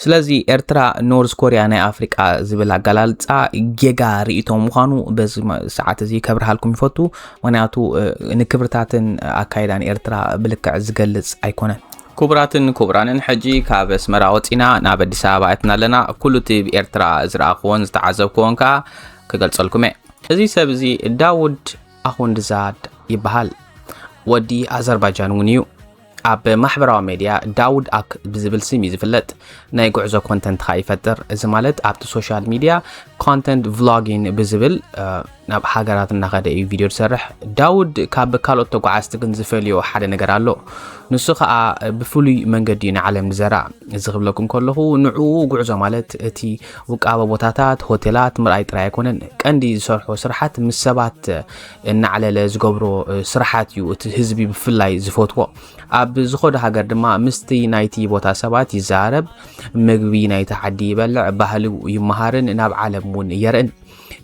ስለዚ ኤርትራ ኖርዝ ኮርያ ናይ ኣፍሪቃ ዝብል ኣገላልጻ ጌጋ ርእይቶ ምዃኑ በዚ ሰዓት እዚ ከብርሃልኩም ይፈቱ። ምክንያቱ ንክብርታትን ኣካይዳን ኤርትራ ብልክዕ ዝገልጽ ኣይኮነን። ክቡራትን ክቡራንን፣ ሕጂ ካብ ኣስመራ ወጺና ናብ ኣዲስ ኣበባ ኣትና ኣለና። ኩሉ እቲ ብኤርትራ ዝረኣኽዎን ዝተዓዘብክዎን ከኣ ክገልጸልኩም እየ። እዚ ሰብ እዚ ዳውድ ኣኹንድዛድ ይበሃል። ወዲ ኣዘርባጃን እውን እዩ። ኣብ ማሕበራዊ ሜድያ ዳውድ ኣክ ብዝብል ስም እዩ ዝፍለጥ። ናይ ጉዕዞ ኮንተንት ኸኣ ይፈጥር። እዚ ማለት ኣብቲ ሶሻል ሚድያ ኮንተንት ቭሎጊን ብዝብል ናብ ሃገራት እናኸደ እዩ ቪድዮ ዝሰርሕ። ዳውድ ካብ ካልኦት ተጓዓዝቲ ግን ዝፈልዮ ሓደ ነገር ኣሎ። ንሱ ኸኣ ብፍሉይ መንገዲ እዩ ንዓለም ዝዘራ። እዚ ክብለኩም ከለኹ ንዕኡ ጉዕዞ ማለት እቲ ውቃበ ቦታታት፣ ሆቴላት ምርኣይ ጥራይ ኣይኮነን። ቀንዲ ዝሰርሖ ስራሓት ምስ ሰባት እናዕለለ ዝገብሮ ስራሓት እዩ እቲ ህዝቢ ብፍላይ ዝፈትዎ። ኣብ ዝኸዶ ሃገር ድማ ምስቲ ናይቲ ቦታ ሰባት ይዛረብ፣ ምግቢ ናይቲ ዓዲ ይበልዕ፣ ባህሉ ይመሃርን ናብ ዓለም እውን የርእን።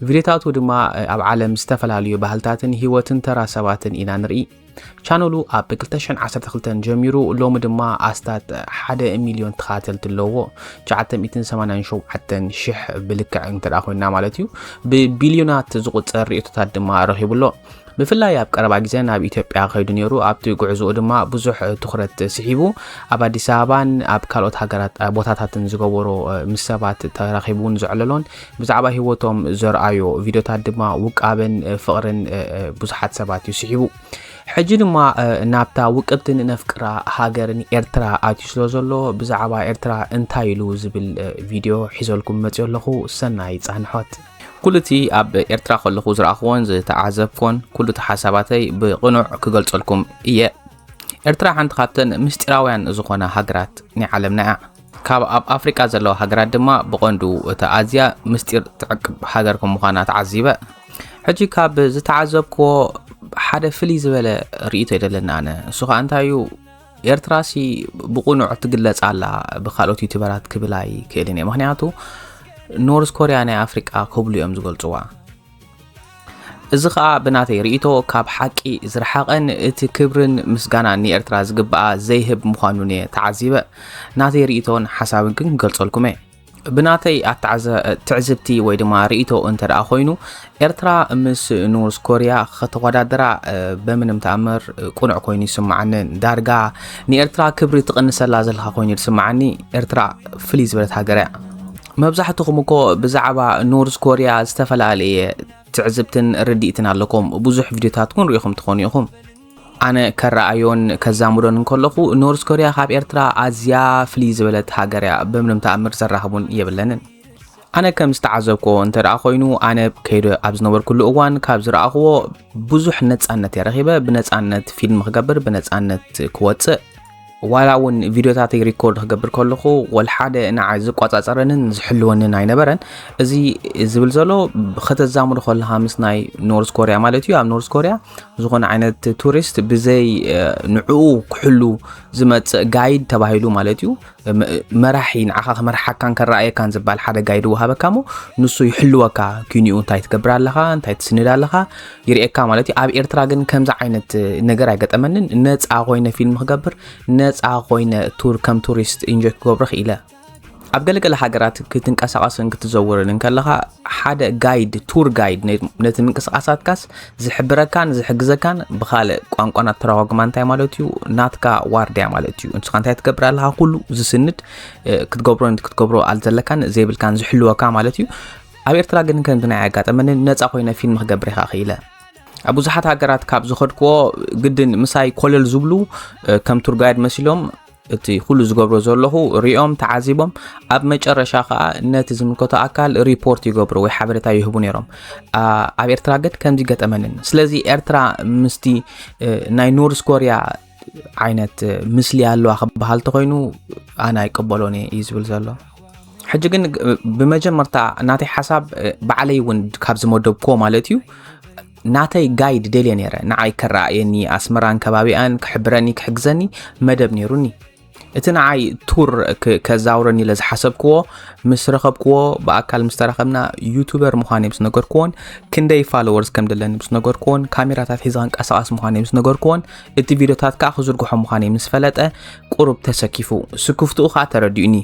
ቪድዮታቱ ድማ ኣብ ዓለም ዝተፈላለዩ ባህልታትን ህይወትን ተራ ሰባትን ኢና ንርኢ። ቻነሉ ኣብ ክልተ ሽሕን ዓሰርተ ክልተን ጀሚሩ ሎሚ ድማ ኣስታት ሓደ ሚልዮን ተኻተልቲ ኣለዎ። ትሽዓተ ሚእትን ሰማንያን ሸውዓተን ሽሕ ብልክዕ እንተ ደኣ ኮይንና ማለት እዩ። ብቢልዮናት ዝቑጸር ርእይቶታት ድማ ረኺቡ ኣሎ። ብፍላይ ኣብ ቀረባ ግዜ ናብ ኢትዮጵያ ከይዱ ነይሩ። ኣብቲ ጉዕዞኡ ድማ ብዙሕ ትኹረት ስሒቡ። ኣብ ኣዲስ ኣበባን ኣብ ካልኦት ሃገራት ቦታታትን ዝገበሮ ምስ ሰባት ተራኺቡ እውን ዘዕለሎን ብዛዕባ ህይወቶም ዘርኣዮ ቪድዮታት ድማ ውቃበን ፍቕርን ብዙሓት ሰባት እዩ ስሒቡ። ሕጂ ድማ ናብታ ውቅብትን ነፍቅራ ሃገርን ኤርትራ ኣትዩ ስለ ዘሎ ብዛዕባ ኤርትራ እንታይ ኢሉ ዝብል ቪድዮ ሒዘልኩም መፅዮ ኣለኹ። ሰናይ ፃንሖት። ኩሉ እቲ ኣብ ኤርትራ ከለኹ ዝረኣኽዎን ዝተዓዘብክዎን ኩሉ እቲ ሓሳባተይ ብቕኑዕ ክገልጸልኩም እየ። ኤርትራ ሓንቲ ካብተን ምስጢራውያን ዝኾና ሃገራት ናይ ዓለምና እያ። ካብ ኣብ ኣፍሪቃ ዘለዋ ሃገራት ድማ ብቐንዱ እታ ኣዝያ ምስጢር ትዕቅብ ሃገር ከም ምዃና ተዓዚበ። ሕጂ ካብ ዝተዓዘብክዎ ሓደ ፍልይ ዝበለ ርእይቶ ይደለና ኣነ። እሱ ኸኣ እንታይ እዩ? ኤርትራሲ ብቕኑዕ ትግለጽ ኣላ ብኻልኦት ዩቱበራት ክብል ኣይክእልን እየ። ምኽንያቱ ኖርዝ ኮርያ ናይ ኣፍሪቃ ክብሉ እዮም ዝገልጽዋ። እዚ ኸኣ ብናተይ ርእይቶ ካብ ሓቂ ዝረሓቐን እቲ ክብርን ምስጋናን ንኤርትራ ዝግብኣ ዘይህብ ምዃኑን እየ ተዓዚበ። ናተይ ርእይቶን ሓሳብን ግን ክገልጸልኩም እየ። ብናተይ ኣተዓዘ-፣ ትዕዝብቲ ወይ ድማ ርእይቶ እንተ ደኣ ኮይኑ፣ ኤርትራ ምስ ኖርዝ ኮርያ ከተወዳድራ፣ እ፣ በምንም ተኣምር፣ እ፣ ቅኑዕ ኮይኑ ይስምዓንን። ዳርጋ ንኤርትራ ክብሪ ትቕንሰላ ዘለኻ ኮይኑ እዩ ዝስምዓኒ። ኤርትራ ፍልይ ዝበለት ሃገር እያ። መብዛሕትኹም እኮ ብዛዕባ ኖርዝ ኮርያ ዝተፈላለየ ትዕዝብትን ርድኢትን ኣለኩም። ብዙሕ ቪድዮታት እውን ርኢኹም ትኾኑ ኢኹም። ኣነ ከረኣዮን ከዛምዶን እንከለኹ፣ ኖርዝ ኮርያ ካብ ኤርትራ ኣዝያ ፍልይ ዝበለት ሃገር እያ፣ ብምንም ተኣምር ዘራኽቡን የብለንን። ኣነ ከም ዝተዓዘብክዎ እንተ ደኣ ኮይኑ፣ ኣነ ከይደ ኣብ ዝነበርኩሉ እዋን ካብ ዝረኣኽዎ ብዙሕ ነጻነት እየ ረኺበ። ብነጻነት ፊልም ክገብር፣ ብነጻነት ክወጽእ፣ ዋላ እውን ቪድዮታተይ ሪኮርድ ክገብር ከለኹ፣ ወላ ሓደ ንዓይ ዝቆጻጸረንን ዝሕልወንን ኣይነበረን። እዚ ዝብል ዘሎ፣ ከተዛምዶ ከለኻ ምስ ናይ ኖርዝ ኮርያ ማለት እዩ። ኣብ ኖርዝ ኮርያ ዝኾነ ዓይነት ቱሪስት ብዘይ፣ እ፣ ንዕኡ ክሕሉ ዝመጽእ ጋይድ ተባሂሉ ማለት እዩ። መ-፣ መራሒ ንዓኻ ክመርሓካን ከረኣየካን ዝበሃል ሓደ ጋይድ ይወሃበካ እሞ፣ ንሱ ይሕልወካ፣ ኪንኡ እንታይ ትገብር ኣለኻ፣ እንታይ ትስንድ ኣለኻ፣ ይርእየካ ማለት እዩ። ኣብ ኤርትራ ግን ከምዚ ዓይነት ነገር ኣይገጠመንን። ነጻ ኮይነ ፊልም ክገብር፣ ነጻ ኮይነ ቱር ከም ቱሪስት ኢንጆይ ክገብሮ ክኢለ። ኣብ ገለገለ ሃገራት ክትንቀሳቐስን ክትዘውርን እንከለኻ፣ ሓደ ጋይድ፣ ቱር ጋይድ ነ-፣ ነቲ ምንቅስቓሳትካስ ዝሕብረካን ዝሕግዘካን ብኻልእ ቋንቋ ናተረጓጉማ እንታይ ማለት እዩ? ናትካ ዋርድያ ማለት እዩ። ንስኻ እንታይ ትገብር ኣለኻ? ኩሉ ዝስንድ፣ እ፣ ክትገብሮን ክትገብሮ ኣልዘለካን ዘይብልካን ዝሕልወካ ማለት እዩ። ኣብ ኤርትራ ግን ከምዚ ናይ ኣጋጠመኒ ነጻ ኮይነ ፊልም ክገብር ኢኻ ክኢለ። ኣብ ብዙሓት ሃገራት ካብ ዝኸድክዎ ግድን ምሳይ ኮለል ዝብሉ፣ እ፣ ከም ቱር ጋይድ መሲሎም እቲ ኩሉ ዝገብሮ ዘለኹ ሪኦም ተዓዚቦም ኣብ መጨረሻ ከኣ ነቲ ዝምልከቶ ኣካል ሪፖርት ይገብሩ ወይ ሓበሬታ ይህቡ ነይሮም። ኣ-፣ ኣብ ኤርትራ ግን ከምዚ ገጠመንን። ስለዚ ኤርትራ ምስቲ፣ እ፣ ናይ ኖርዝ ኮርያ ዓይነት፣ እ፣ ምስሊ ኣለዋ ክበሃል ተኾይኑ ኣነ ኣይቀበሎን እየ እዩ ዝብል ዘሎ። ሕጂ ግን፣ እ፣ ብመጀመርታ ናተይ ሓሳብ፣ እ፣ ባዕለይ እውን ካብ ዝመደብክዎ ማለት እዩ፣ ናተይ ጋይድ ደልየ ነይረ። ንዓይ ከረኣየኒ፣ ኣስመራን ከባቢኣን ክሕብረኒ፣ ክሕግዘኒ መደብ ነይሩኒ። እቲ ንዓይ ቱር ከዛውረኒ ኢለ ዝሓሰብክዎ ምስ ረኸብክዎ፣ ብኣካል ምስ ተራኸብና፣ ዩቱበር ምዃነይ ምስ ነገርክዎን ክንደይ ፋሎወርስ ከም ደለኒ ምስ ነገርክዎን፣ ካሜራታት ሒዘ ክንቀሳቐስ ምዃነይ ምስ ነገርክዎን፣ እቲ ቪድዮታት ከዓ ክዝርግሖ ምዃነይ ምስ ፈለጠ፣ ቁሩብ ተሰኪፉ፣ ስክፍትኡ ከዓ ተረዲኡኒ።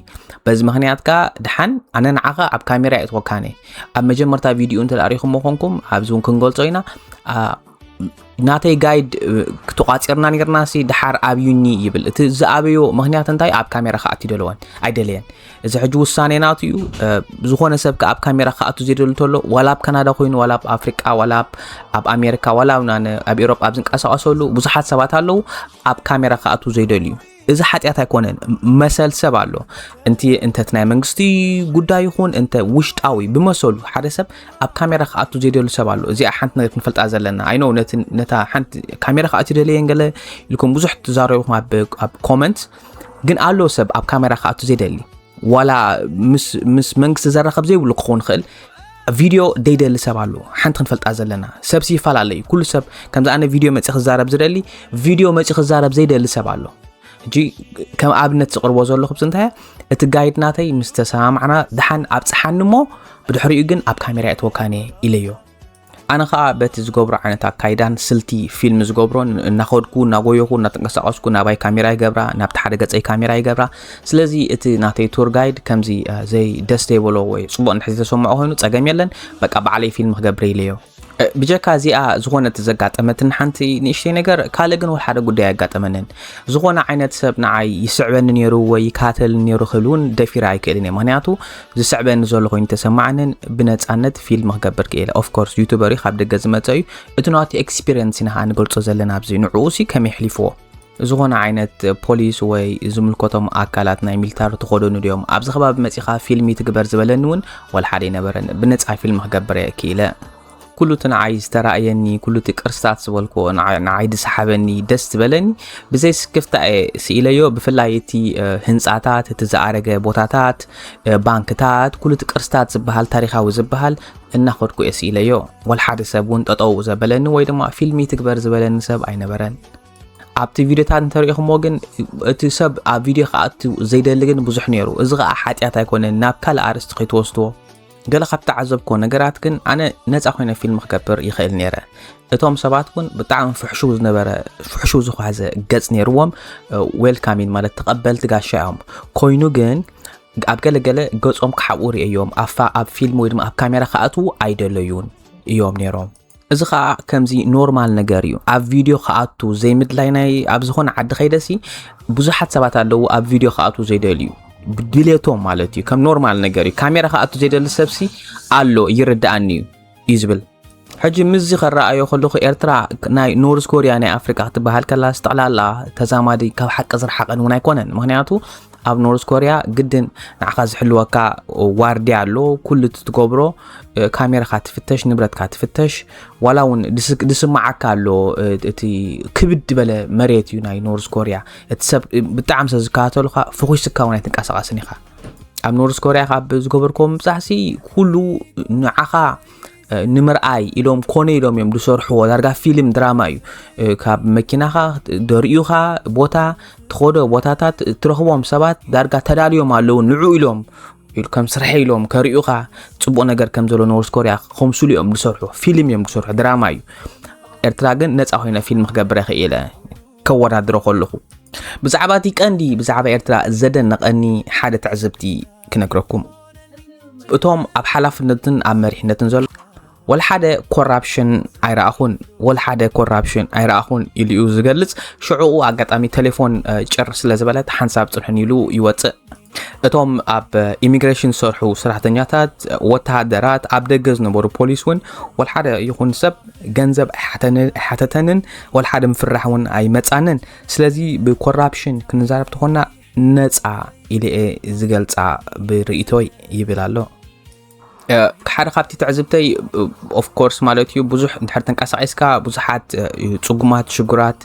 በዚ ምኽንያት ከዓ ድሓን ኣነ ንዓኻ ኣብ ካሜራ እየ ትወካነ። ኣብ መጀመርታ ቪድዮ እንተ ኣሪኹሞ ኮንኩም፣ ኣብዚ እውን ክንገልጾ ኢና። ናተይ ጋይድ ክትቋፂርና ኔርና ሲ ድሓር ኣብዩኒ ይብል። እቲ ዝኣበዮ ምኽንያት እንታይ? ኣብ ካሜራ ክኣቱ ይደለወን ኣይደለየን። እዚ ሕጂ ውሳኔ ናቱ እዩ። ዝኾነ ሰብ ከ ኣብ ካሜራ ክኣቱ ዘይደሉ እንተሎ፣ ዋላ ኣብ ካናዳ ኮይኑ፣ ዋላ ኣብ ኣፍሪቃ፣ ዋላ ኣብ ኣሜሪካ፣ ዋላ ኣብ ኤሮጳ ኣብ ዝንቀሳቐሰሉ ብዙሓት ሰባት ኣለዉ ኣብ ካሜራ ክኣቱ ዘይደልዩ። እዚ ሓጢኣት ኣይኮነን። መሰል ሰብ ኣሎ። እንቲ እንተ ናይ መንግስቲ ጉዳይ ይኹን እንተ ውሽጣዊ ብመሰሉ ሓደ ሰብ ኣብ ካሜራ ክኣቱ ዘይደሉ ሰብ ኣሎ። እዚኣ ሓንቲ ነገር ክንፈልጣ ዘለና። ኣይ ኖ ነታ ሓንቲ ካሜራ ክኣቱ ደለየን ገለ ኢልኩም ብዙሕ ትዛረብኹም ኣብ ኮመንት፣ ግን ኣሎ ሰብ ኣብ ካሜራ ክኣቱ ዘይደሊ፣ ዋላ ምስ መንግስቲ ዘራኸብ ዘይብሉ ክኸውን ይኽእል። ቪድዮ ደይደሊ ሰብ ኣሎ። ሓንቲ ክንፈልጣ ዘለና፣ ሰብሲ ይፈላለ እዩ። ኩሉ ሰብ ከምዚ ኣነ ቪድዮ መፂ ክዛረብ ዝደሊ፣ ቪድዮ መፂ ክዛረብ ዘይደሊ ሰብ ኣሎ። ሕጂ ከም ኣብነት ዝቕርቦ ዘለኹ ብፅንታያ፣ እቲ ጋይድ ናተይ ምስ ተሰማማዕና፣ ደሓን ኣብፅሓኒ እሞ ብድሕሪኡ ግን ኣብ ካሜራ እየ ተወካኒ ኢለዮ። ኣነ ኸኣ በቲ ዝገብሮ ዓይነት ኣካይዳን ስልቲ ፊልም ዝገብሮን፣ እናኸድኩ እናጎየኹ እናተንቀሳቐስኩ ናባይ ካሜራ ይገብራ፣ ናብቲ ሓደ ገፀይ ካሜራ ይገብራ። ስለዚ እቲ ናተይ ቱር ጋይድ ከምዚ ዘይደስ ዘይበሎ ወይ ፅቡቕ እንድሕር ዝተሰምዖ ኮይኑ ፀገም የለን፣ በቃ ባዕለይ ፊልም ክገብር ኢለዮ። ብጀካ እዚኣ ዝኾነት ዘጋጠመትን ሓንቲ ንእሽተይ ነገር፣ ካልእ ግን ወላ ሓደ ጉዳይ ኣጋጠመንን። ዝኾነ ዓይነት ሰብ ንዓይ ይስዕበኒ ነይሩ ወይ ይከታተልኒ ነይሩ ክብል እውን ደፊረ ኣይክእልን እየ። ምኽንያቱ ዝስዕበኒ ዘሎ ኮይኑ ተሰማዓንን ብነጻነት ፊልም ክገብር ክኢለ። ኦፍኮርስ ዩቱበር እዩ፣ ካብ ደገ ዝመጸ እዩ። እቲ ናቱ ኤክስፒሪየንስ ኢና ንገልጾ ዘለና ኣብዚ። ንዕኡ ሲ ከመይ ኣሕሊፍዎ? ዝኾነ ዓይነት ፖሊስ ወይ ዝምልከቶም ኣካላት ናይ ሚሊታሪ ተኸደኑ ድዮም ኣብዚ ከባቢ መጺኻ ፊልም ይትግበር ዝበለኒ እውን ወላ ሓደ ኣይነበረን። ብነጻ ፊልም ክገብር እየ ክኢለ። ኩሉ እቲ ንዓይ ዝተራእየኒ፣ ኩሉ እቲ ቅርስታት ዝበልክዎ ንዓይ ዝሰሓበኒ፣ ደስ ዝበለኒ፣ ብዘይ ስክፍታ እየ ስኢለዮ። ብፍላይ እቲ ህንፃታት፣ እቲ ዝኣረገ ቦታታት፣ ባንክታት፣ ኩሉ እቲ ቅርስታት ዝበሃል፣ ታሪኻዊ ዝበሃል እናኸድኩ እየ ስኢለዮ። ወላ ሓደ ሰብ እውን ጠጠው ዘበለኒ ወይ ድማ ፊልም ይትግበር ዝበለኒ ሰብ ኣይነበረን። ኣብቲ ቪድዮታት እንተሪኢኹሞ ግን እቲ ሰብ ኣብ ቪድዮ ክኣቱ ዘይደሊ ግን ብዙሕ ነይሩ። እዚ ከዓ ሓጢኣት ኣይኮነን፣ ናብ ካልእ ኣርእስቲ ከይትወስድዎ። ገለ ካብ ተዓዘብክዎ ነገራት ግን ኣነ ነጻ ኮይነ ፊልም ክገብር ይኽእል ነይረ። እቶም ሰባት እውን ብጣዕሚ ፍሕሹው ዝነበረ፣ ፍሕሹው ዝኾሓዘ ገጽ ነይርዎም። ዌልካሚን ማለት ተቐበልቲ ጋሻ እዮም። ኮይኑ ግን ኣብ ገለ ገለ ገጾም ክሓብኡ ርእየዮም። ኣፋ ኣብ ፊልም ወይ ድማ ኣብ ካሜራ ክኣትዉ ኣይደለዩን እዮም ነይሮም። እዚ ኸኣ ከምዚ ኖርማል ነገር እዩ። ኣብ ቪድዮ ክኣቱ ዘይምድላይ ናይ ኣብ ዝኾነ ዓዲ ከይደሲ ብዙሓት ሰባት ኣለዉ ኣብ ቪድዮ ክኣቱ ዘይደልዩ። ብድሌቶም ማለት እዩ። ከም ኖርማል ነገር እዩ። ካሜራ ክኣቱ ዘይደሊ ሰብሲ ኣሎ ይርድኣኒ እዩ እዩ ዝብል። ሕጂ ምስዚ ከረኣዮ ከለኹ ኤርትራ ናይ ኖርዝ ኮርያ ናይ ኣፍሪቃ ክትበሃል ከላ ስጠቕላላ ተዛማዲ ካብ ሓቂ ዝረሓቐን እውን ኣይኮነን። ምኽንያቱ ኣብ ኖርዝ ኮርያ ግድን ንዓኻ ዝሕልወካ ዋርድያ ኣሎ። ኩሉ እቲ ትገብሮ ካሜራኻ ትፍተሽ፣ ንብረትካ ትፍተሽ። ዋላ እውን ዝስማዓካ ኣሎ እቲ ክብድ ዝበለ መሬት እዩ ናይ ኖርዝ ኮርያ። እቲ ሰብ ብጣዕሚ ስለ ዝከታተሉካ ፈኺስካ እውን ኣይትንቀሳቐስን ኢኻ። ኣብ ኖርዝ ኮርያ ካብ ዝገበርክዎ ምብጻሕሲ ኩሉ ንዓኻ ንምርኣይ ኢሎም ኮነ ኢሎም እዮም ዝሰርሕዎ። ዳርጋ ፊልም ድራማ እዩ። ካብ መኪናኻ ደርእዩኻ ቦታ ትኸዶ ቦታታት ትረኽቦም ሰባት ዳርጋ ተዳልዮም ኣለዉ ንዑ ኢሎም ኢሉ ከም ስርሐ ኢሎም ከርእዩኻ ጽቡቕ ነገር ከም ዘሎ ኖርዝ ኮርያ ከምስሉ እዮም ዝሰርሑ። ፊልም እዮም ዝሰርሑ፣ ድራማ እዩ። ኤርትራ ግን ነጻ ኮይነ ፊልም ክገብር እየ ክኢለ ከወዳድሮ ከለኹ። ብዛዕባ እቲ ቀንዲ ብዛዕባ ኤርትራ ዘደነቐኒ ሓደ ትዕዝብቲ ክነግረኩም። እቶም ኣብ ሓላፍነትን ኣብ መሪሕነትን ዘሎ ወላ ሓደ ኮራፕሽን ኣይረኣኹን፣ ወላ ሓደ ኮራፕሽን ኣይረኣኹን ኢሉ እዩ ዝገልጽ። ሽዑኡ ኣጋጣሚ ቴሌፎን ጭር ስለ ዝበለት ሓንሳብ ጽንሑን ኢሉ ይወጽእ። እቶም ኣብ ኢሚግሬሽን ዝሰርሑ ሰራሕተኛታት፣ ወተሃደራት፣ ኣብ ደገ ዝነበሩ ፖሊስ እውን ወላ ሓደ ይኹን ሰብ ገንዘብ ኣይሓተተንን ወላ ሓደ ምፍራሕ እውን ኣይመጻንን። ስለዚ ብኮራፕሽን ክንዛረብ ተኾና ነጻ ኢለ እየ ዝገልጻ ብርእይቶይ ይብል ኣሎ። ሓደ ካብቲ ትዕዝብተይ ኦፍኮርስ ማለት እዩ ብዙሕ እንድሕር ተንቀሳቒስካ ብዙሓት ፅጉማት ሽጉራት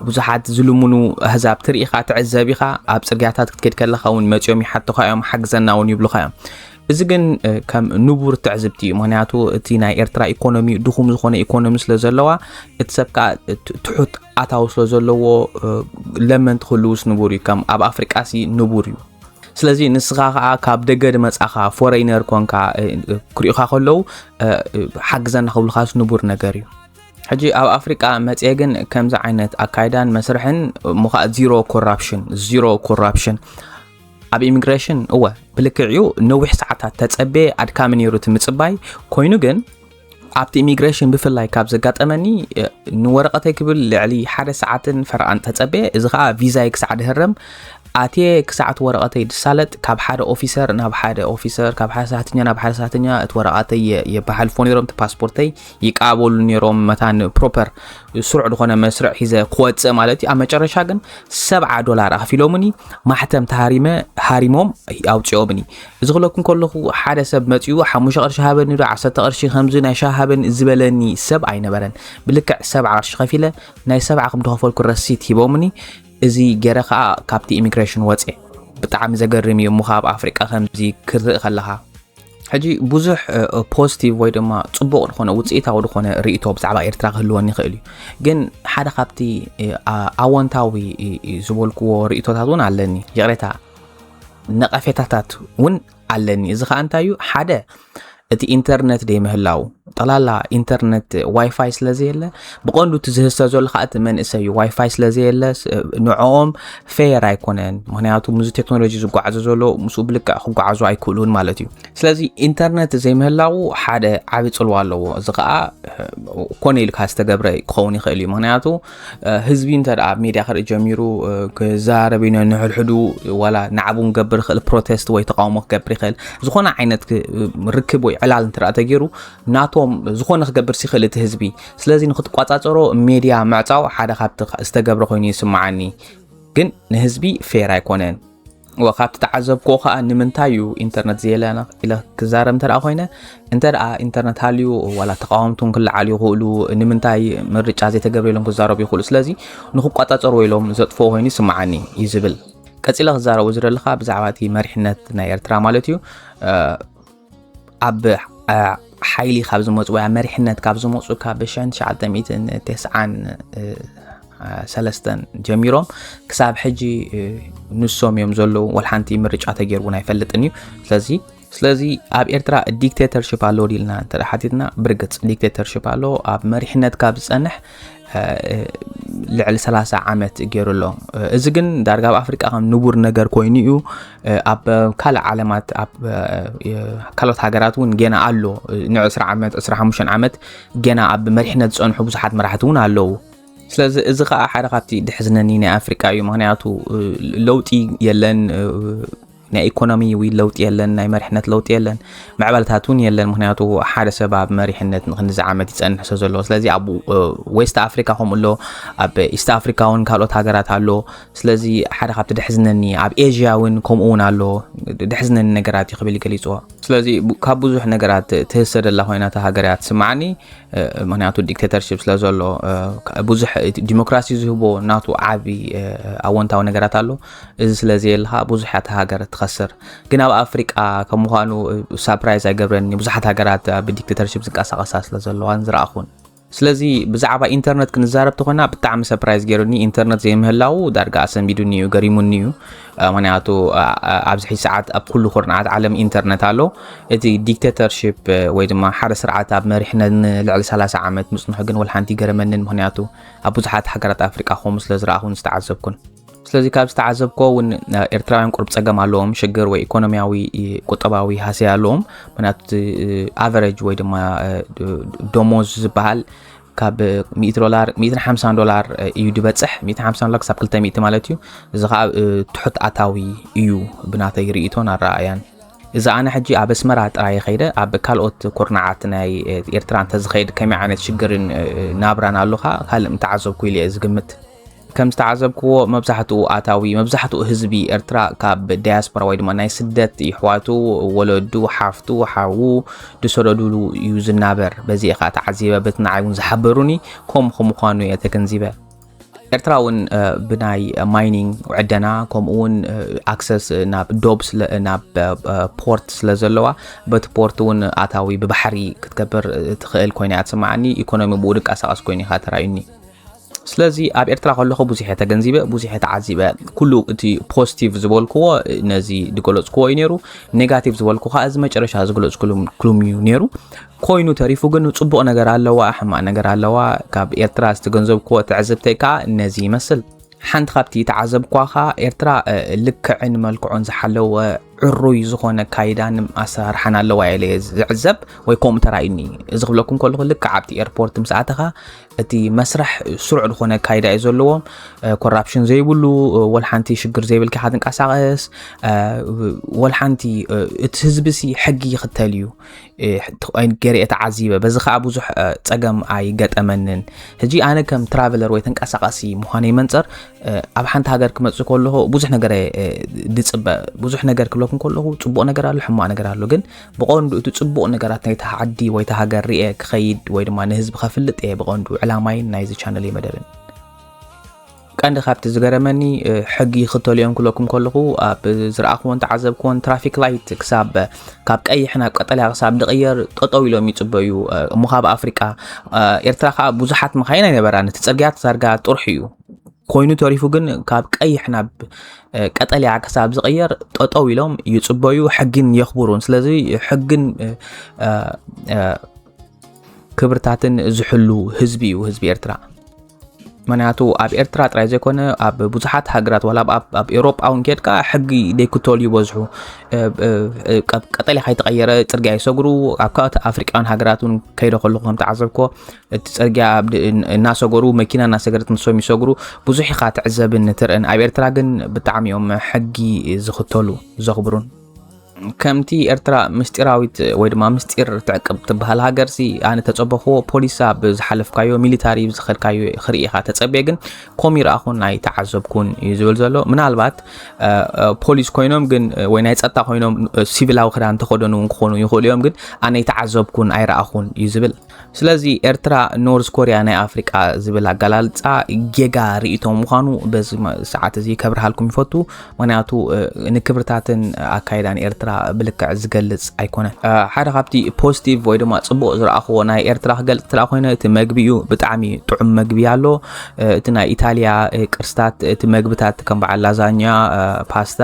ብዙሓት ዝልምኑ ኣህዛብ ትርኢ ኢኻ ትዕዘብ ኢኻ። ኣብ ፅርግያታት ክትከይድ ከለኻ እውን መፂኦም ይሓቱኻ እዮም ሓግዘና እውን ይብሉኻ እዮም። እዚ ግን ከም ንቡር ትዕዝብቲ እዩ። ምክንያቱ እቲ ናይ ኤርትራ ኢኮኖሚ ድኹም ዝኾነ ኢኮኖሚ ስለ ዘለዋ፣ እቲ ሰብ ከዓ ትሑት ኣታዊ ስለ ዘለዎ፣ ለመንቲ ክህልውስ ንቡር እዩ። ከም ኣብ ኣፍሪቃ ሲ ንቡር እዩ። ስለዚ ንስኻ ከዓ ካብ ደገ ድመጻኻ ፎረይነር ኮንካ ክሪኡኻ ከለዉ ሓግዘና ክብሉኻስ ንቡር ነገር እዩ። ሕጂ ኣብ ኣፍሪቃ መጽኤ ግን ከምዚ ዓይነት ኣካይዳን መስርሕን፣ እሞ ከዓ ዚሮ ኮራፕሽን፣ ዚሮ ኮራፕሽን ኣብ ኢሚግሬሽን። እወ፣ ብልክዕ እዩ፣ ነዊሕ ሰዓታት ተጸቤ፣ ኣድካሚ ነይሩ እቲ ምጽባይ። ኮይኑ ግን ኣብቲ ኢሚግሬሽን ብፍላይ ካብ ዘጋጠመኒ፣ ንወረቐተይ ክብል ልዕሊ ሓደ ሰዓትን ፈረቓን ተጸቤ። እዚ ከዓ ቪዛይ ክሳዕ ድህረም ኣትየ፣ ክሳዕ እቲ ወረቐተይ ድሳለጥ፣ ካብ ሓደ ኦፊሰር ናብ ሓደ ኦፊሰር፣ ካብ ሓደ ሰራሕተኛ ናብ ሓደ ሰራሕተኛ እቲ ወረቓተይ የበሓልፎ ነይሮም። እቲ ፓስፖርተይ ይቃበሉ ነይሮም፣ መታን ፕሮፐር ስሩዕ ዝኾነ መስርዕ ሒዘ ክወፅእ ማለት እዩ። ኣብ መጨረሻ ግን ሰብዓ ዶላር ኣኽፊሎምኒ፣ ማሕተም ተሃሪመ፣ ሃሪሞም ኣውፅኦምኒ። እዚ ክለኩም ከለኹ ሓደ ሰብ መፂኡ ሓሙሽተ ቅርሺ ሃበኒ ዶ ዓሰርተ ቅርሺ ከምዚ ናይ ሻሂ ሃበኒ ዝበለኒ ሰብ ኣይነበረን። ብልክዕ ሰብዓ ቅርሺ ከፊለ ናይ ሰብዓ ከም ተኸፈልኩ ረሲት ሂቦምኒ። እዚ ገይረ ከዓ ካብቲ ኢሚግሬሽን ወፅየ። ብጣዕሚ ዘገርም እዩ እሞ ካብ ኣፍሪቃ ከምዚ ክርኢ ከለኻ። ሕጂ ብዙሕ ፖዚቲቭ ወይ ድማ ፅቡቕ ዝኾነ ውፅኢታዊ ዝኾነ ርእቶ ብዛዕባ ኤርትራ ክህልወኒ ይኽእል እዩ። ግን ሓደ ካብቲ ኣወንታዊ ዝበልክዎ ርእቶታት እውን ኣለኒ። ይቕሬታ፣ ነቐፌታታት እውን ኣለኒ። እዚ ከዓ እንታይ እዩ? ሓደ፣ እቲ ኢንተርነት ደይምህላው፣ ጠቕላላ ኢንተርነት ዋይፋይ ስለ ዘየለ፣ ብቐንዱ እቲ ዝህሰ ዘሎ ከዓ እቲ መንእሰይ እዩ። ዋይፋይ ስለ ዘየለ ንዕኦም ፌር ኣይኮነን። ምክንያቱ ምስዚ ቴክኖሎጂ ዝጓዓዞ ዘሎ ምስኡ ብልክዕ ክጓዓዙ ኣይክእሉን ማለት እዩ። ስለዚ ኢንተርነት ዘይምህላው ሓደ ዓቢ ጽልዋ ኣለዎ። እዚ ከዓ ኮነ ኢልካ ዝተገብረ ክኸውን ይኽእል እዩ። ምክንያቱ ህዝቢ እንተ ኣብ ሜድያ ክርኢ ጀሚሩ፣ ክዛረብ እዩ፣ ንሕድሕዱ ዋላ ናዕቡ ክገብር ይኽእል፣ ፕሮቴስት ወይ ተቃውሞ ክገብር ይኽእል። ዝኾነ ዓይነት ርክብ ወይ ዕላል እንተ ተገይሩ ናቶም ዝኾነ ክገብር ይኽእል እቲ ህዝቢ። ስለዚ ንክትቋጻጸሮ ሜድያ ምዕጻው ሓደ ካብቲ ዝተገብረ ኮይኑ ይስምዓኒ። ግን ንህዝቢ ፌር ኣይኮነን። ወ ካብቲ ተዓዘብክዎ ከዓ ንምንታይ እዩ ኢንተርነት ዘየለና ኢለ ክዛረብ እንተ ኮይነ፣ እንተ ኢንተርነት ሃልዩ ዋላ ተቃወምቱን ክለዓሉ ይኽእሉ፣ ንምንታይ ምርጫ ዘይተገብረ ኢሎም ክዛረቡ ይኽእሉ። ስለዚ ንክቋጻጸርዎ ኢሎም ዘጥፍኦ ኮይኑ ይስምዓኒ እዩ ዝብል። ቀጺለ ክዛረቡ ዝደለኻ ብዛዕባ እቲ መሪሕነት ናይ ኤርትራ ማለት እዩ። ኣብ ሓይሊ ካብ ዝመፁ ወይ ኣብ መሪሕነት ካብ ዝመፁ ካብ ሸን ትሽዓተ ሚእትን ተስዓን ሰለስተን ጀሚሮም ክሳብ ሕጂ ንሶም እዮም ዘለዉ። ወላ ሓንቲ ምርጫ ተገይሩ እውን ኣይፈልጥን እዩ። ስለዚ ስለዚ ኣብ ኤርትራ ዲክቴተርሽፕ ኣሎ ዲልና እንተ ሓቲትና፣ ብርግፅ ዲክቴተርሽፕ ኣሎ። ኣብ መሪሕነት ካብ ዝፀንሕ ልዕሊ ሰላሳ ዓመት ገይሩ ኣሎ። እዚ ግን ዳርጋ ኣብ ኣፍሪቃ ከም ንቡር ነገር ኮይኑ እዩ። ኣብ ካልእ ዓለማት፣ ኣብ ካልኦት ሃገራት እውን ጌና ኣሎ። ንዕ ዕስራ ዓመት፣ ዕስራ ሓሙሽተ ዓመት ጌና ኣብ መሪሕነት ዝፀንሑ ብዙሓት መራሕቲ እውን ኣለዉ። ስለዚ እዚ ከዓ ሓደ ካብቲ ድሕዝነኒ ናይ ኣፍሪቃ እዩ። ምክንያቱ ለውጢ የለን፣ ናይ ኢኮኖሚ ለውጢ የለን፣ ናይ መሪሕነት ለውጢ የለን፣ ምዕባለታት እውን የለን። ምክንያቱ ሓደ ሰብ ኣብ መሪሕነት ንክንዚ ዓመት ይፀንሕ ስለ ዘሎ። ስለዚ ኣብ ዌስት ኣፍሪካ ከምኡ ኣሎ፣ ኣብ ኢስት ኣፍሪካ እውን ካልኦት ሃገራት ኣሎ። ስለዚ ሓደ ካብቲ ድሕዝነኒ፣ ኣብ ኤዥያ እውን ከምኡ እውን ኣሎ፣ ድሕዝነኒ ነገራት እዩ ክብል ይገሊፅዎ። ስለዚ ካብ ብዙሕ ነገራት ትህሰ ደላ ኮይና እታ ሃገር እያ ትስምዓኒ። ምክንያቱ ዲክቴተርሽፕ ስለ ዘሎ ብዙሕ ዲሞክራሲ ዝህቦ ናቱ ዓቢ ኣወንታዊ ነገራት ኣሎ። እዚ ስለ ዘየልካ ብዙሕ እያ እታ ሃገር ትኸስር። ግን ኣብ ኣፍሪቃ ከም ምዃኑ ሳፕራይዝ ኣይገብረኒ። ብዙሓት ሃገራት ኣብ ዲክቴተርሽፕ ዝንቀሳቐሳ ስለ ዘለዋን ዝረኣኹን። ስለዚ ብዛዕባ ኢንተርነት ክንዛረብ ተኾይና ብጣዕሚ ሰፕራይዝ ገይሩኒ። ኢንተርነት ዘይምህላው ዳርጋ ኣሰንቢዱኒ እዩ፣ ገሪሙኒ እዩ። ምክንያቱ ኣብዚ ሕጂ ሰዓት ኣብ ኩሉ ኩርናዓት ዓለም ኢንተርነት ኣሎ። እቲ ዲክቴተርሽፕ ወይ ድማ ሓደ ስርዓት ኣብ መሪሕነት ንልዕሊ ሰላሳ ዓመት ምጽንሑ ግን ወላ ሓንቲ ገረመንን። ምክንያቱ ኣብ ብዙሓት ሃገራት ኣፍሪቃ ከምኡ ስለ ዝረኣኹን ዝተዓዘብኩን። ስለዚ ካብ ዝተዓዘብኮ እውን ኤርትራውያን ቁሩብ ጸገም ኣለዎም፣ ሽግር ወይ ኢኮኖሚያዊ ቁጠባዊ ሃሰያ ኣለዎም። ምክንያቱ ኣቨሬጅ ወይ ድማ ደሞዝ ዝበሃል ካብ ሚእቲ ዶላር፣ ሚእትን ሓምሳን ዶላር እዩ ዝበጽሕ። ሚእትን ሓምሳን ዶላር ክሳብ ክልተ ሚእቲ ማለት እዩ። እዚ ከዓ ትሑት ኣታዊ እዩ ብናተይ ርእይቶን ኣረኣእያን። እዚ ኣነ ሕጂ ኣብ ኣስመራ ጥራይ ከይደ ኣብ ካልኦት ኩርናዓት ናይ ኤርትራ እንተዝኸይድ ከመይ ዓይነት ሽግርን ናብራን ኣሉኻ ካልእ ምተዓዘብኩ ኢለ እየ ዝግምት። ከም ዝተዓዘብክዎ መብዛሕትኡ ኣታዊ፣ መብዛሕትኡ ህዝቢ ኤርትራ ካብ ዳያስፖራ ወይ ድማ ናይ ስደት ይሕዋቱ፣ ወለዱ፣ ሓፍቱ፣ ሓዉ ዝሰደዱሉ እዩ ዝናበር። በዚ እየ ከዓ ተዓዚበ፣ በቲ ንዓይ እውን ዝሓበሩኒ ከምኡ ከምዃኑ እየ ተገንዚበ። ኤርትራ እውን ብናይ ማይኒንግ፣ ዕደና፣ ከምኡ እውን ኣክሰስ ናብ ዶብ ናብ ፖርት ስለ ዘለዋ፣ በቲ ፖርት እውን ኣታዊ ብባሕሪ ክትገብር ትኽእል ኮይና እያ ትስምዓኒ። ኢኮኖሚ ብኡ ድንቀሳቐስ ኮይኑ ኢኻ ተራእዩኒ። ስለዚ ኣብ ኤርትራ ከለኹ ብዙሕ እየ ተገንዚበ፣ ብዙሕ እየ ተዓዚበ። ኩሉ እቲ ፖዚቲቭ ዝበልክዎ ነዚ ዝገለጽክዎ እዩ ነይሩ፣ ኔጋቲቭ ዝበልኩ ከዓ እዚ መጨረሻ ዝገለጽኩሉም እዩ ነይሩ። ኮይኑ ተሪፉ ግን ጽቡቕ ነገር ኣለዋ፣ ሕማቕ ነገር ኣለዋ። ካብ ኤርትራ ዝተገንዘብክዎ ትዕዝብተይ ከዓ ነዚ ይመስል። ሓንቲ ካብቲ ተዓዘብኳ ከዓ ኤርትራ ልክዕን መልክዑን ዝሓለወ ዕሩይ ዝኾነ ካይዳን ኣሰራርሓን ኣለዋ ኢለ ዝዕዘብ፣ ወይ ከምኡ ተራእዩኒ። እዚ ክብለኩም ከለኹ ልክዕ ኣብቲ ኤርፖርት ምስ ኣተኻ እቲ መስርሕ ስሩዕ ዝኾነ ካይዳ እዩ ዘለዎም። ኮራፕሽን ዘይብሉ፣ ወላ ሓንቲ ሽግር ዘይብልካ ኢኻ ትንቀሳቐስ፣ ወላ ሓንቲ፣ እቲ ህዝቢ ሲ ሕጊ ይኽተል እዩ ገይረ እየ ተዓዚበ። በዚ ከዓ ብዙሕ ፀገም ኣይገጠመንን። ሕጂ ኣነ ከም ትራቨለር ወይ ተንቀሳቃሲ ምዃነይ መንፅር፣ ኣብ ሓንቲ ሃገር ክመፅእ ከለኹ ብዙሕ ነገር እየ ድፅበ። ብዙሕ ነገር ክብለኩም ከለኹ ፅቡቕ ነገር ኣሎ፣ ሕማቕ ነገር ኣሎ። ግን ብቐንዱ እቲ ፅቡቕ ነገራት ናይቲ ዓዲ ወይ እቲ ሃገር ርኤ ክኸይድ ወይ ድማ ንህዝቢ ከፍልጥ እየ ብቐንዱ ዕላማይን ናይዚ ቻነል መደብን። ቀንዲ ካብቲ ዝገረመኒ ሕጊ ይኽተሉ እዮም ክብለኩም ከለኹ፣ ኣብ ዝረኣኽዎን ተዓዘብክዎን ትራፊክ ላይት ክሳብ ካብ ቀይሕ ናብ ቀጠልያ ክሳብ ድቕየር ጠጠው ኢሎም ይፅበዩ እሞ ካብ ኣፍሪቃ። ኤርትራ ከዓ ብዙሓት መኻይን ኣይነበራን፣ እቲ ፅርግያ ዳርጋ ጥርሑ እዩ። ኮይኑ ተሪፉ ግን ካብ ቀይሕ ናብ ቀጠልያ ክሳብ ዝቕየር ጠጠው ኢሎም ይፅበዩ፣ ሕግን የኽብሩን። ስለዚ ሕግን ክብርታትን ዝሕሉ ህዝቢ እዩ ህዝቢ ኤርትራ። ምክንያቱ ኣብ ኤርትራ ጥራይ ዘይኮነ ኣብ ብዙሓት ሃገራት ዋላ ኣብ ኤውሮጳ እውን ኬድካ ሕጊ ዘይክተሉ ይበዝሑ። ቀጠልያ ከይተቐየረ ፅርግያ ይሰግሩ። ኣብ ካልኦት ኣፍሪቃውያን ሃገራት እውን ከይደ ከለኹ ከም ተዓዘብኮ እቲ ፅርግያ እናሰገሩ መኪና እናሰገረት ንሶም ይሰግሩ። ብዙሕ ኢኻ ትዕዘብን ትርእን። ኣብ ኤርትራ ግን ብጣዕሚ እዮም ሕጊ ዝኽተሉ ዘኽብሩን። ከምቲ ኤርትራ ምስጢራዊት ወይ ድማ ምስጢር ትዕቅብ ትበሃል ሃገር ሲ ኣነ ተጸበኽዎ። ፖሊስ ኣብ ዝሓለፍካዮ፣ ሚሊታሪ ዝኸድካዮ ክርኢ ኢኻ ተጸብየ፣ ግን ኮም ይረኣኹን ኣይተዓዘብኩን እዩ ዝብል ዘሎ። ምናልባት ፖሊስ ኮይኖም ግን ወይ ናይ ጸጥታ ኮይኖም ሲቪላዊ ክዳን ተኸደኑ እውን ክኾኑ ይኽእሉ እዮም፣ ግን ኣነ ኣይተዓዘብኩን ኣይረኣኹን እዩ ዝብል። ስለዚ ኤርትራ ኖርዝ ኮርያ ናይ ኣፍሪቃ ዝብል ኣገላልጻ ጌጋ ርእይቶ ምዃኑ በዚ ሰዓት እዚ ከብርሃልኩም ይፈቱ። ምክንያቱ ንክብርታትን ኣካይዳን ኤርትራ ብልክዕ ዝገልጽ ኣይኮነን። ሓደ ካብቲ ፖዚቲቭ ወይ ድማ ጽቡቕ ዝረኣኽዎ ናይ ኤርትራ ክገልጽ ትረኣ ኮይነ እቲ መግቢ እዩ። ብጣዕሚ ጥዑም መግቢ ኣሎ። እቲ ናይ ኢታልያ ቅርስታት፣ እቲ መግብታት ከም በዓል ላዛኛ፣ ፓስታ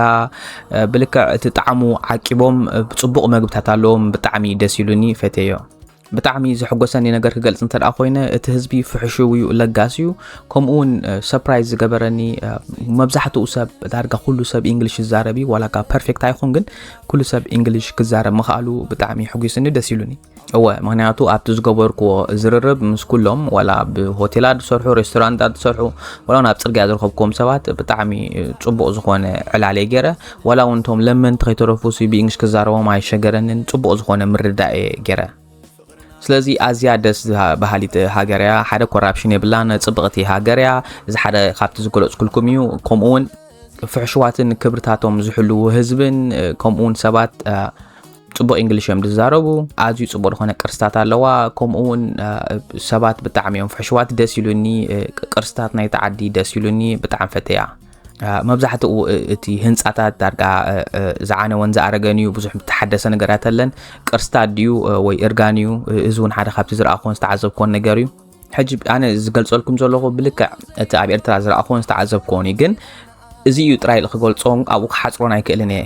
ብልክዕ እቲ ጣዕሙ ዓቂቦም ብጽቡቕ መግብታት ኣለዎም። ብጣዕሚ ደስ ኢሉኒ፣ ፈትየዮ። ብጣዕሚ ዘሐጎሰኒ ነገር ክገልጽ እንተ ደኣ ኮይነ፣ እቲ ህዝቢ ፍሕሽው እዩ፣ ለጋስ እዩ። ከምኡ እውን ሰርፕራይዝ ዝገበረኒ፣ መብዛሕትኡ ሰብ፣ ዳርጋ ኩሉ ሰብ ኢንግሊሽ ይዛረብ እዩ። ዋላ እካ ፐርፌክት ኣይኹን፣ ግን ኩሉ ሰብ ኢንግሊሽ ክዛረብ ምኽኣሉ ብጣዕሚ ሕጒስኒ፣ ደስ ኢሉኒ። እወ፣ ምክንያቱ ኣብቲ ዝገበርክዎ ዝርርብ ምስ ኩሎም፣ ዋላ ኣብ ሆቴላት ዝሰርሑ፣ ሬስቶራንታት ዝሰርሑ፣ ዋላ እውን ኣብ ጽርግያ ዝረኸብክዎም ሰባት ብጣዕሚ ጽቡቕ ዝኾነ ዕላል እየ ገይረ። ዋላ እውን እቶም ለመንቲ ከይተረፉ ሲ ብኢንግሊሽ ክዛረቦም ኣይሸገረንን፣ ጽቡቕ ዝኾነ ምርዳእ እየ ገይረ። ስለዚ ኣዝያ ደስ በሃሊት ሃገር እያ። ሓደ ኮራፕሽን የብላን፣ ጽብቕቲ ሃገር እያ። እዚ ሓደ ካብቲ ዝገለጽኩልኩም እዩ። ከምኡ እውን ፍሕሽዋትን ክብርታቶም ዝሕልዉ ህዝብን ከምኡ እውን ሰባት ጽቡቕ እንግሊሽ እዮም ዝዛረቡ። ኣዝዩ ጽቡቕ ዝኾነ ቅርስታት ኣለዋ። ከምኡ እውን ሰባት ብጣዕሚ እዮም ፍሕሽዋት፣ ደስ ኢሉኒ። ቅርስታት ናይቲ ዓዲ ደስ ኢሉኒ፣ ብጣዕሚ ፈተያ። መብዛሕትኡ እቲ ህንጻታት ዳርጋ ዝዓነወን ዝኣረገን እዩ፣ ብዙሕ ዝተሓደሰ ነገራት የለን። ቅርስታት ድዩ ወይ እርጋን እዩ? እዚ እውን ሓደ ካብቲ ዝረኣኹዎን ዝተዓዘብኩዎን ነገር እዩ። ሕጂ ኣነ ዝገልጸልኩም ዘለኹ ብልክዕ እቲ ኣብ ኤርትራ ዝረኣኹዎን ዝተዓዘብኩዎን እዩ። ግን እዚ እዩ ጥራይ ኢለ ክገልጾን ኣብኡ ክሓጽሮን ኣይክእልን እየ።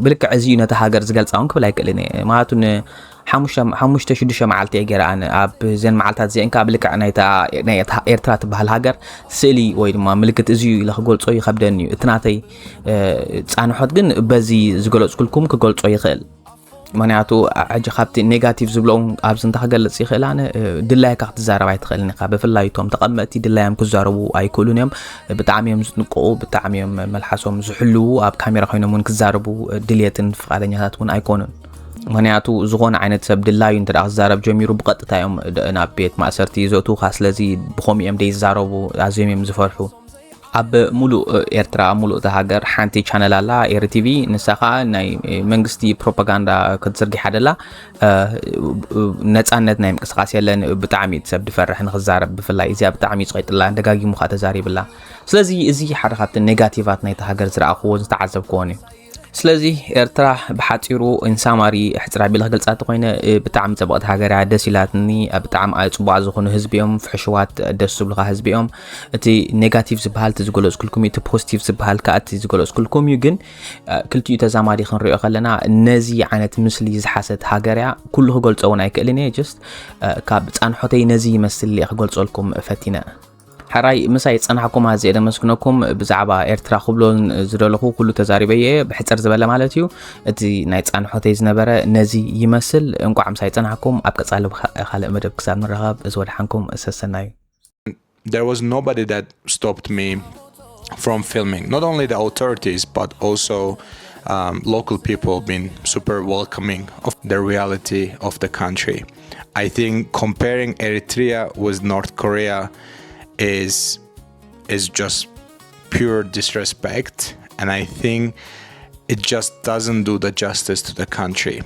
ብልክዕ እዚ እዩ ነታ ሃገር ዝገልጻ እውን ክብል ኣይክእልን እየ። ምኽንያቱ ን ሓሙሽተ፣ ሓሙሽተ ሽዱሽተ መዓልቲ እየ ገይረ ኣነ ኣብ ዘን መዓልታት እዚአን ከኣ ብልክዕ ናይታ፣ ናይ ኤርትራ ትበሃል ሃገር ስእሊ ወይ ድማ ምልክት እዚ እዩ ኢለ ክገልጾ ይኸብደኒ እዩ። እቲ ናተይ ጻንሖት ግን በዚ ዝገለጽኩልኩም ክገልጾ ይኽእል። ምኽንያቱ ሕጂ ካብቲ ኔጋቲቭ ዝብሎ እውን ኣብዚ እንታይ ክገልጽ ይኽእል ኣነ፣ ድላይካ ክትዛረብ ኣይትኽእልን ኢኻ። ብፍላይ እቶም ተቐመጥቲ ድላዮም ክዛረቡ ኣይክእሉን እዮም። ብጣዕሚ እዮም ዝጥንቀቑ፣ ብጣዕሚ እዮም መልሓሶም ዝሕልዉ። ኣብ ካሜራ ኮይኖም እውን ክዛረቡ ድልየትን ፍቓደኛታት እውን ኣይኮኑን። ምኽንያቱ ዝኾነ ዓይነት ሰብ ድላዩ እንተ ደኣ ክዛረብ ጀሚሩ ብቐጥታ እዮም ድ-፣ ናብ ቤት ማእሰርቲ ዘእትዉኻ። ስለዚ ብኸምኡ እዮም ደይዛረቡ፣ ኣዝዮም እዮም ዝፈርሑ። ኣብ ሙሉእ ኤርትራ፣ ኣብ ሙሉእ እታ ሃገር ሓንቲ ቻነል ኣላ፣ ኤሪ ቲቪ። ንሳ ከዓ ናይ መንግስቲ ፕሮፓጋንዳ ክትዝርግሕ ኣደላ። ነፃነት ናይ ምንቅስቃስ የለን። ብጣዕሚ ሰብ ድፈርሕ ንክዛረብ፣ ብፍላይ እዚኣ ብጣዕሚ እዩ ፀቂጥላ፣ ደጋጊሙ ከዓ ተዛሪብላ። ስለዚ እዚ ሓደ ካብቲ ኔጋቲቫት ናይቲ ሃገር ዝረኣኽዎ ዝተዓዘብክዎን እዩ። ስለዚ ኤርትራ ብሓፂሩ ኢንሳማሪ ሕፅር ኣቢለ ክገልፃ እንተኮይነ ብጣዕሚ ፅብቕቲ ሃገር እያ፣ ደስ ኢላትኒ። ብጣዕሚ ኣፅቡቓት ዝኾኑ ህዝቢ እዮም፣ ፍሕሽዋት፣ ደስ ዝብሉካ ህዝቢ እዮም። እቲ ኔጋቲቭ ዝበሃል እቲ ዝገለፅኩልኩም እዩ፣ እቲ ፖዚቲቭ ዝበሃል ከዓ እቲ ዝገለፅኩልኩም እዩ። ግን ክልቲኡ ተዛማዲ ክንሪኦ ከለና ነዚ ዓይነት ምስሊ ዝሓዘት ሃገር እያ። ኩሉ ክገልፆ እውን ኣይክእልን እየ። ጀስት ካብ ፃንሖተይ ነዚ ይመስል እየ ክገልፀልኩም ፈቲነ። ሕራይ ምሳይ ዝጸናሕኩም ኣዝየ ደመስግነኩም። ብዛዕባ ኤርትራ ክብሎን ዝደለኹ ኩሉ ተዛሪበየ፣ ብሕጽር ዝበለ ማለት እዩ። እቲ ናይ ጻንሖተይ ዝነበረ ነዚ ይመስል። እንቋዕ ምሳይ ጸናሕኩም። ኣብ ቀጻሊ ብካ-፣ ካልእ መደብ ክሳብ ንራኸብ፣ እዚ ወድሓንኩም፣ ሰሰናዩ። There was nobody that stopped me from filming. Not only the authorities, but also um, local people been super welcoming of the reality of the country. I think comparing Eritrea with North Korea is is just pure disrespect, and I think it just doesn't do the justice to the country.